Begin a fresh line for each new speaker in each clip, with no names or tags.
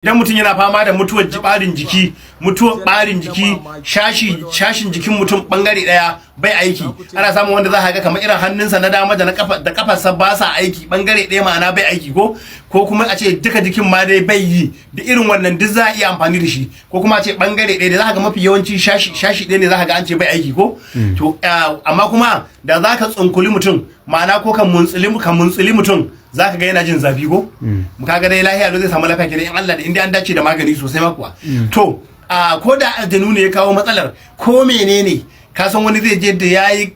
Idan mutum yana fama da mutuwar ɓarin jiki, mutuwar ɓarin jiki, shashi shashin jikin mutum bangare daya bai aiki, ana samun wanda za ka ga kamar irin hannunsa na dama da na kafa da kafarsa ba sa aiki, bangare ɗaya ma'ana bai aiki, ko kuma a ce duka jikin ma dai bai yi, da irin wannan duk za a iya amfani da shi. Ko kuma a ce bangare ɗaya da za ka ga mafi yawanci shashi shashi ɗaya ne za ka ga an ce bai aiki ko. To amma kuma da za ka tsunkuli mutum, ma'ana ko ka muntsili mutum, za ka ga yana jin zafi ko. Kaga dai lahiya zai samu lafiya kenan in Allah da inda an dace da magani sosai ma kuwa. To a ko da aljanu ne ya kawo matsalar ko menene, ka san wani zai je da yayi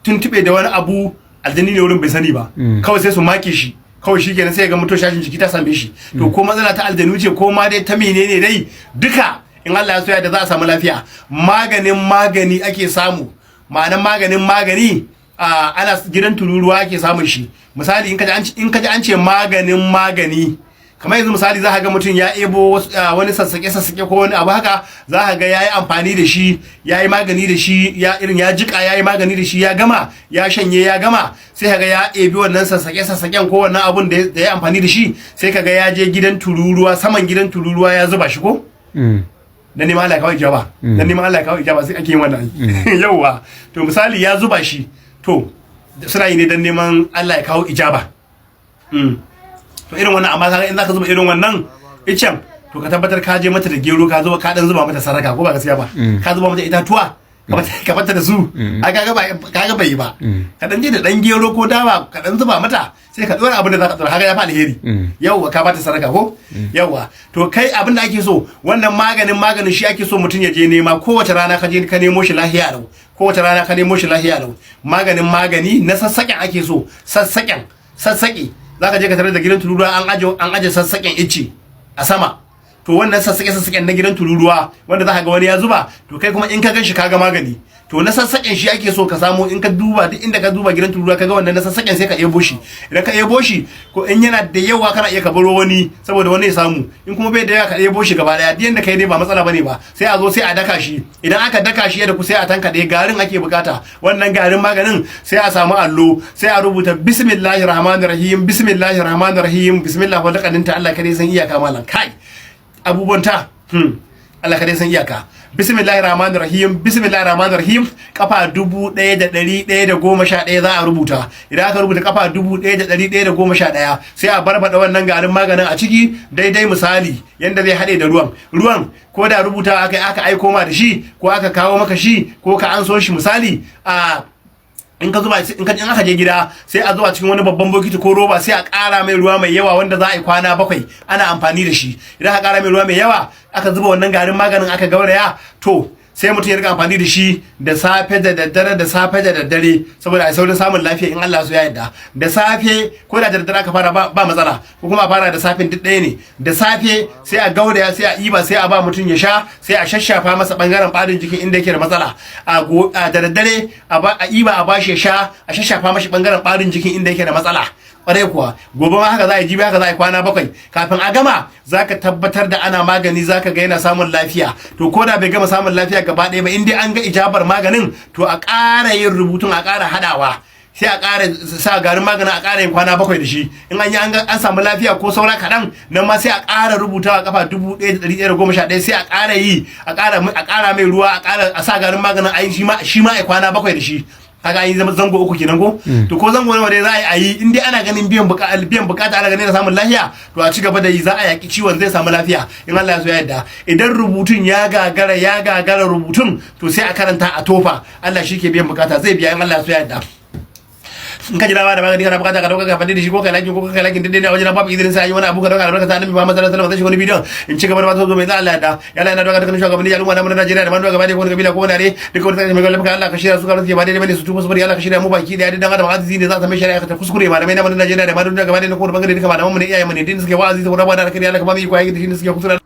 tuntube da wani abu, aljani ne wurin bai sani ba, kawai sai su make shi, kawai shi kenan sai ga mutum shashin jiki ta same shi. To ko matsala ta aljanu ce ko ma dai ta menene dai, duka in Allah ya so ya da za a samu lafiya. Maganin magani ake samu, ma'anan maganin magani ana gidan tururuwa ake samun shi. Misali in ka ji an ce maganin magani, kamar yanzu misali za ka ga mutum ya ebo wani sassaƙe sassaƙe ko wani abu haka, za ka ga ya yi amfani da shi, ya yi magani da shi, ya irin ya jika, ya yi magani da shi, ya gama, ya shanye, ya gama, sai ka ga ya ebi wannan sassaƙe sassaƙen ko wannan abun da ya amfani da shi, sai ka ga ya je gidan tururuwa, saman gidan tururuwa ya zuba shi ko. Dan neman Allah ya kawo ijaba, dan neman Allah ya kawo ijaba sai ake yin wannan. Yauwa, to misali ya zuba shi, to suna yi ne dan neman Allah ya kawo ijaba. To irin wannan, amma kaga in zaka zuba irin wannan icen, to ka tabbatar ka je mata da gero, ka zuba, ka dan zuba mata saraka, ko ba gaskiya ba, ka zuba mata itatuwa, ka bata da su. A kaga ba kaga bai yi ba. Ka dan je da dan gero ko dawa, ka dan zuba mata, sai ka dora abin da zaka dora, kaga ya fa alheri. Yauwa, ka bata saraka ko. Yauwa, to kai abin da ake so, wannan maganin maganin shi ake so mutum ya je nema. Kowace rana ka je ka nemo shi lahiya lau, kowace rana ka nemo shi lahiya lau. Maganin magani na sassaƙen ake so, sassaƙen sassaƙe zaka je ka tarar da gidan tururuwa an aje sassaƙen icce a sama. To wannan sassaƙe sassaƙen na gidan tururuwa wanda za ka ga wani ya zuba, to kai kuma in ka gan shi ka ga magani. To na sassaƙen shi ake so ka samu. In ka duba, duk inda ka duba gidan tururuwa ka ga wannan na sassaƙen, sai ka ebo shi. Idan ka ebo shi, ko in yana da yawa kana iya ka baro wani saboda wani ya samu, in kuma bai da yawa ka ebo shi gaba daya. Duk yanda kai dai ba matsala bane ba. Sai a zo sai a daka shi. Idan aka daka shi da ku, sai a tankaɗe garin ake bukata. Wannan garin maganin sai a samu allo, sai a rubuta bismillahir rahmanir rahim, bismillahir rahmanir rahim, bismillah. Wa laqaninta Allah kadai san iyaka malam. Kai abubuwan ta Allah kadai san iyaka. Bismillahir rahmanir rahim, bismillahir rahmanir rahim, kafa 1111 za a rubuta. Idan aka rubuta kafa 1111, sai a barbada wannan garin maganin a ciki daidai misali yanda zai haɗe da ruwan. Ruwan ko da rubuta aka aiko ma da shi, ko aka kawo maka shi, ko ka an so shi, misali a in ka zuba, in aka je gida, sai a zuba cikin wani babban bokiti ko roba, sai a ƙara mai ruwa mai yawa wanda za a yi kwana 7 ana amfani da shi. Idan aka ƙara mai ruwa mai yawa, aka zuba wannan garin maganin, aka gauraya, to sai mutum ya rika amfani da shi da safe da daddare, da safe da daddare, saboda a saurin samun lafiya in Allah so ya yarda. Da safe ko da daddare aka fara ba matsala, ko kuma a fara da safin duk ɗaya ne. Da safe sai a gauraya, sai a iba, sai a ba mutum ya sha, sai a shashafa masa bangaren ɓarin jikin inda yake da matsala. A da daddare a iba a bashi ya sha, a shashafa mashi bangaren ɓarin jikin inda yake da matsala. Kwarai kuwa, gobe ma haka za a yi, jibi haka za a yi, kwana 7. Kafin a gama za ka tabbatar da ana magani, za ka ga yana samun lafiya. To ko da bai gama samun lafiya gaba ɗaya ba, in dai an ga ijabar maganin, to a ƙara yin rubutun, a ƙara haɗawa, sai a ƙara sa garin maganin, a ƙara yin kwana 7 da shi. In an yi an samu lafiya ko saura kaɗan, nan ma sai a ƙara rubutawa kafa 1111, sai a ƙara yi, a ƙara mai ruwa, a ƙara a sa garin maganin, a yi shi ma a kwana 7 da shi. Kaga an yi zama zango uku kenan ko. To ko zango nawa dai za a yi, in dai ana ganin biyan bukata, ana ganin samun lafiya, to a ci gaba da yi. Za a yaki ciwon, zai samu lafiya in Allah ya so ya yarda. Idan rubutun ya gagara, ya gagara rubutun, to sai a karanta a tofa. Allah shi ke biyan bukata, zai biya in Allah ya so ya yarda. In ka ji da magani kana bukata, ka dauka ka fadi da shi, ko ka like, ko ka like din a wajen babu izinin sai yi wani abu, ka dauka albarka ta Annabi Muhammad sallallahu alaihi wasallam. Zai shiga wani bidiyon in ci gaba da ba mai za Allah ya ya Allah. Yana dauka dukkan shugabanni al'umma na Najeriya da man gaba da ko kabila ko wani duka wani mai galaba, Allah ka shirya su, ka ba daidai bane su tuba su bari. Allah ka shirya mu baki da dan adam azizi ne za ta mai shari'a ta kuskure. Malamai na Najeriya da man gaba da ko bangare, duka malaman mu ne, iyayen mu ne, din suke wa'azi saboda ba da alkhairi, Allah ka ba mu iko aiki da shi, suke kuskure.